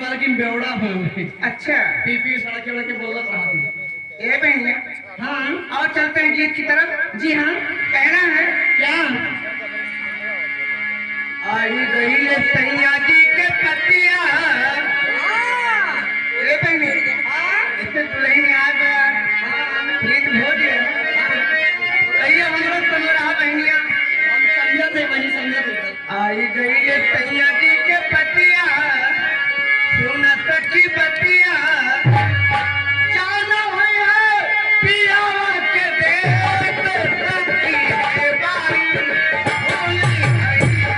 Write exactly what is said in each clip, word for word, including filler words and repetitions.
लेकिन बेवड़ा हो। अच्छा। बीच में सड़के वड़के बोलत रहती। ए बहनिया। हाँ। और चलते हैं गीत की तरफ। जी हाँ। कहना है। क्या? आई गई ले सैया जी के पतिया। ए बहनी। हाँ। इसे दुल्हन याद आया। प्रीत भोज है। कहिए हम लोग समझ रहा बहनिया। हम समझे थे, वही समझे थे। आई गई ले सैया जी के पतिया, सुन सखी बतिया, जाना है पियावा के देत सखी रे बारी, होली भैया।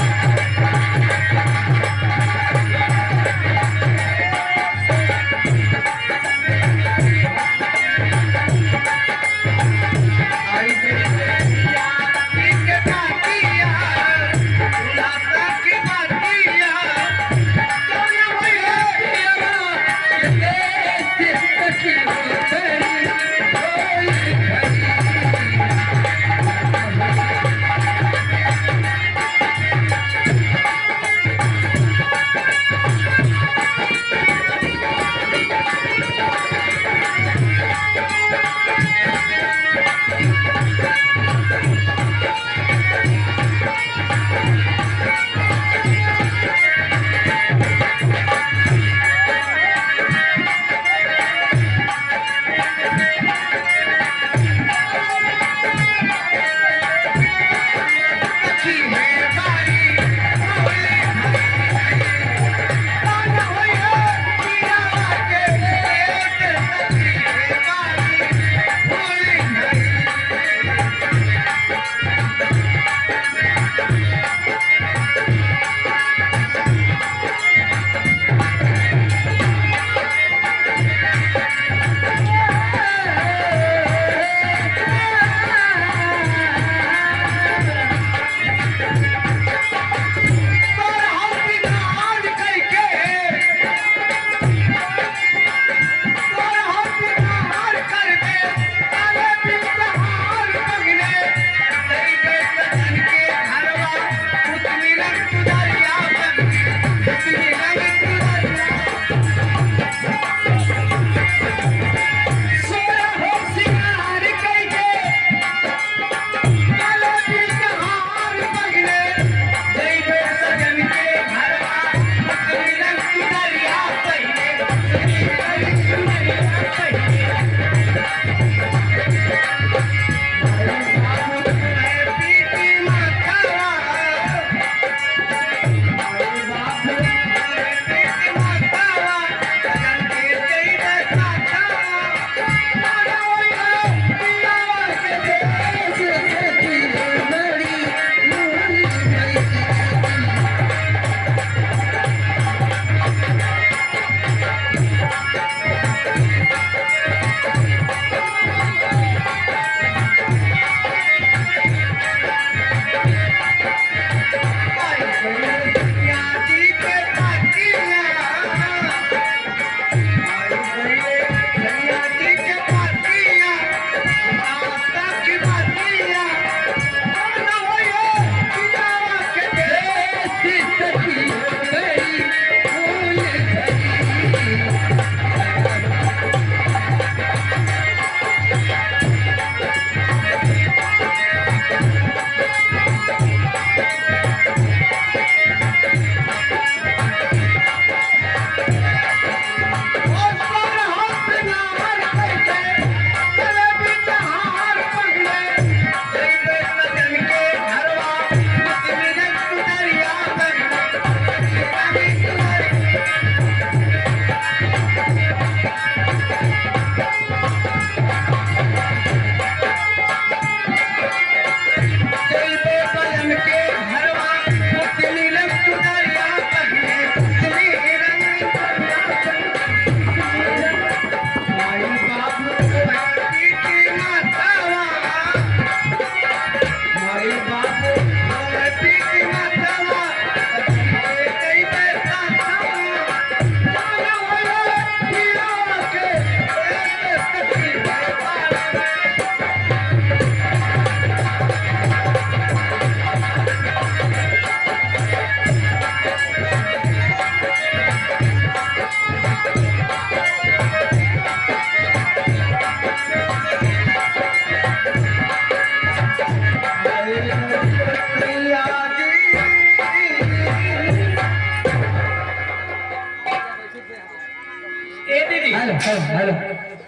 दीदी। हेलो, हेलो, हेलो।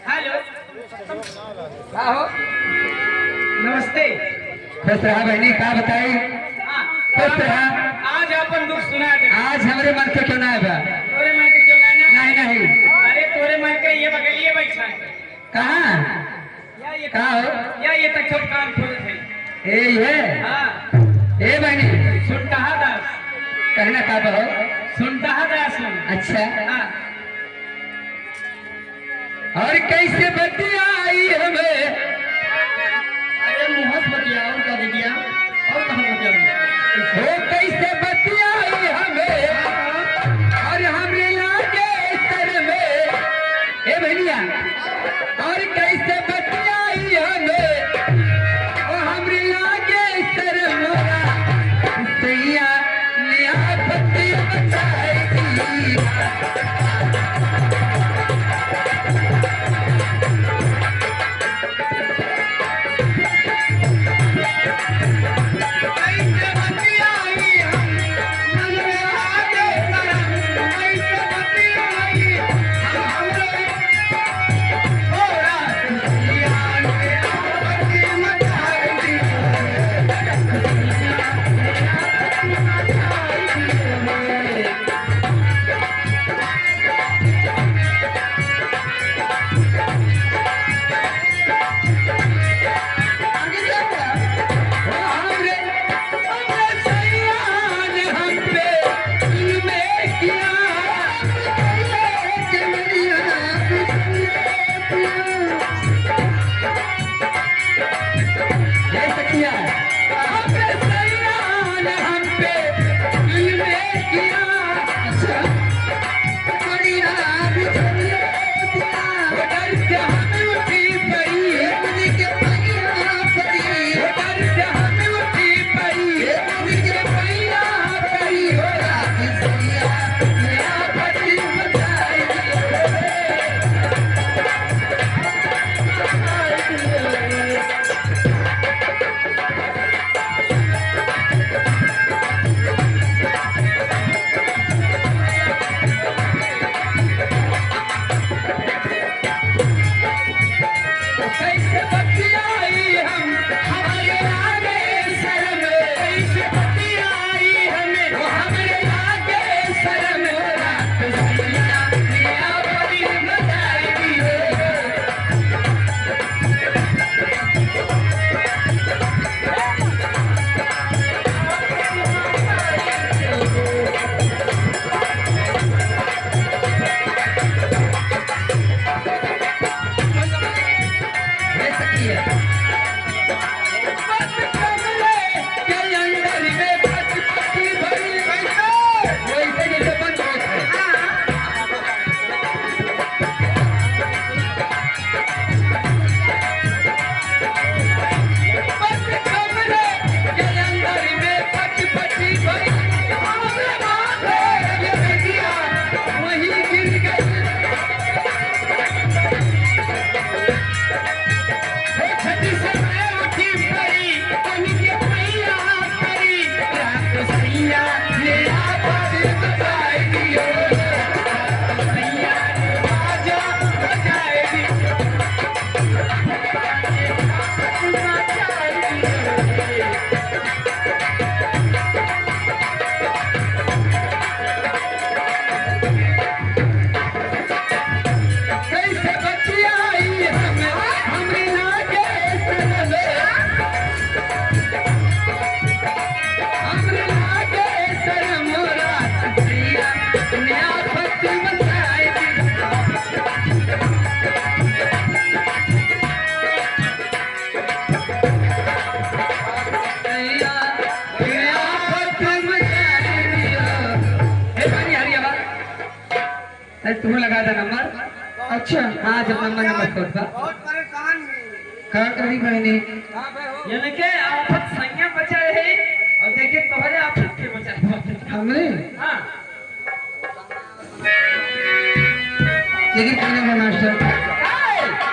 हेलो। का हो? नमस्ते। खुश रहा बहनी, का बताई? हाँ, खुश रहा। आज अपन दुख सुना दे। आज हमरे मन के क्यों ना बा? तोरे मन के क्यों ना ना? नहीं, नहीं। अरे तोरे मन के ये बगलिए बैठा है। कहाँ? या ये का हो? या ये तक सब कान खोल थे। ए, ये? हाँ। ए बहनी। सुनता है दास। कहना का बहो? सुनता है दास। अच्छा। हाँ। और कैसे बतियाई हमें? अरे मुँह से बतिया, और का दीदिया? और कहाँ बतिया? हो कैसे बतियाई हमें? और हमरे लागे शर्म। ए भैया, और कैसे बतियाई हमें? ओ हमरे लागे शर्म मोरा, सैया ने आपत्ति मचाई दी। ए, तू लगा दे नंबर। अच्छा। हाँ, जब नंबर, नंबर खोद बा। बहुत परेशान है। का करी बहनी? हाँ भाई हो। यानी के आफत सैया बचाए है और देखे तोहरे आफत के बचाए बाटे। हमरे? हाँ। लेकिन कहना बा मास्टर।